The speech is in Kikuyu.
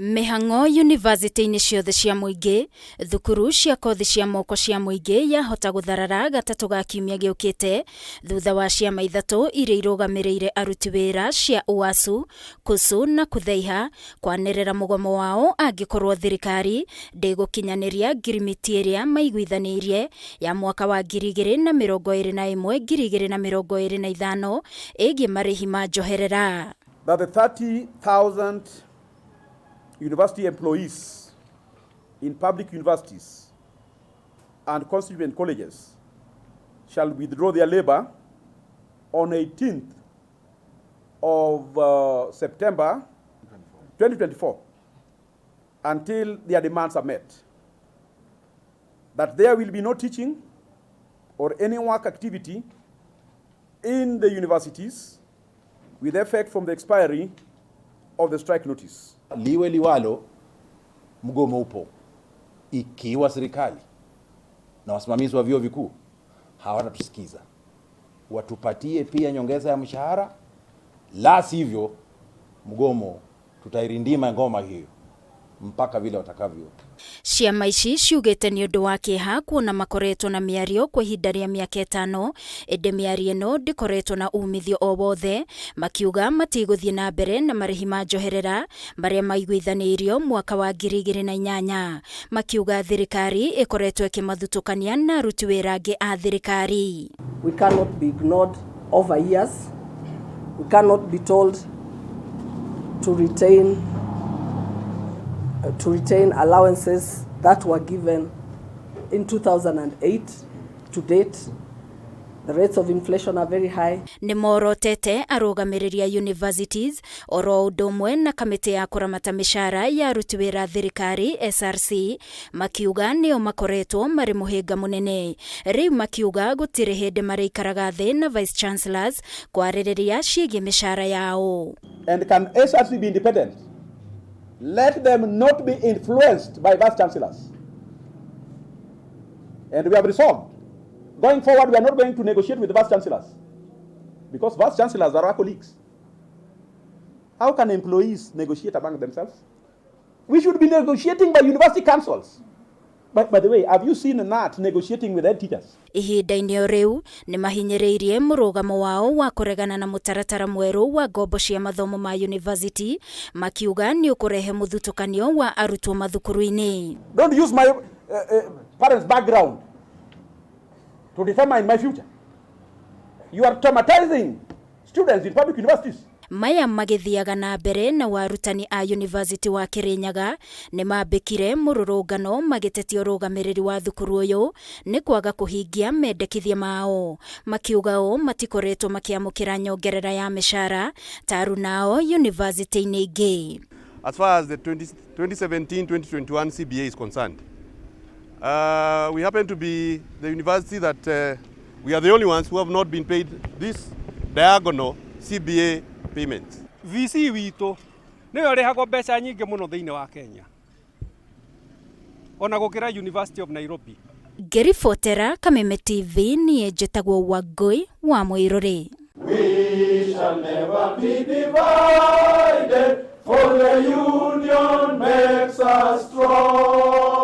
Mĩhang'o yunivasĩtĩ-inĩ ciothe cia mũingĩ, thukuru cia kothi cia moko cia mũingĩ yahota gũtharara gatatũ ga kiumia gĩũkĩte thutha wa ciama ithatũ iria irũgamĩrĩire aruti wĩra cia UASU, KUSU na KUTHEIHA kwanĩrĩra mũgomo wao angĩkorwo thirikari ndĩgũkinyanĩria ngirimiti ĩrĩa maiguithanĩirie ya mwaka wa 2021 2025 ĩgiĩ marĩhi ma njoherera. That the 30,000 university employees in public universities and constituent colleges shall withdraw their labor on 18th of September 2024 until their demands are met. That there will be no teaching or any work activity in the universities with effect from the expiry of the strike notice. Liwe liwalo, mgomo upo. Ikiwa serikali na wasimamizi wa vyuo vikuu hawatatusikiza, watupatie pia nyongeza ya mshahara, la sivyo mgomo tutairindima ngoma hiyo mpaka vile watakavyo. Ciama ici ciugĩte nĩ ũndũ wa kĩeha kuona makoretwo na mĩario kwa ihinda rĩa mĩaka 5, ĩndĩ mĩario ĩno ndĩkoretwo na umithio o wothe, makiuga matigũthiĩ na mbere na marĩhi ma njoherera marĩa maiguithanĩirio mwaka wa 2008, makiuga thirikari ĩkoretwo ĩkĩmathutũkania na aruti wĩra angĩ a thirikari. We cannot be ignored over years. We cannot be told to retain allowances that were given in 2008 to date. The rates of inflation are very high. Nĩ morotete arũgamĩrĩri a universities oro ũndũ ũmwe na kamĩtĩ ya kũramata mĩcara ya aruti wĩra thirikari SRC, makiuga nĩo makoretwo marĩ mũhĩnga mũnene. Rĩu makiuga gũtirĩ hĩndĩ marĩikaraga thĩ na vice chancellors kwarĩrĩria ciĩgiĩ mĩcara yao. And can SRC be independent? Let them not be influenced by vice chancellors. And we have resolved. Going forward, we are not going to negotiate with the vice chancellors because vice chancellors are our colleagues. How can employees negotiate among themselves? We should be negotiating by university councils. By the way, have you seen KNUT negotiating with head teachers? Ihinda-inĩ o rĩu nĩ mahinyĩrĩirie mũrũgamo wao wa kũregana na mũtaratara mwerũ wa ngombo cia mathomo ma university, makiuga nĩ ũkũrehe mũthutũkanio wa arutwo mathukuru-inĩ. Don't use my parents' background to determine my future. You are traumatizing students in public universities. Maya magĩthiaga na mbere na warutani a University wa Kirinyaga nĩ mambĩkire mũrũrũngano magĩtetia ũrũgamĩrĩri wa thukuru ũyũ nĩ kwaga kũhingia mendekithia mao, makiuga ũũ matikoretwo makĩamũkĩra nyongerera ya mĩcara ta arunao university-inĩ ingĩ. As far as the 2017-2021 CBA is concerned, we happen to be the university that we are the only ones who have not been paid this diagonal CBA payments. VC witũ nĩwe ũrĩhagwo mbeca nyingĩ mũno thĩinĩ wa Kenya ona gũkĩra University of Nairobi. Ngĩribotera Kameme TV, niĩ njĩtagwo Wangũi wa Mũirũrĩ. We shall never be divided, for the union makes us strong.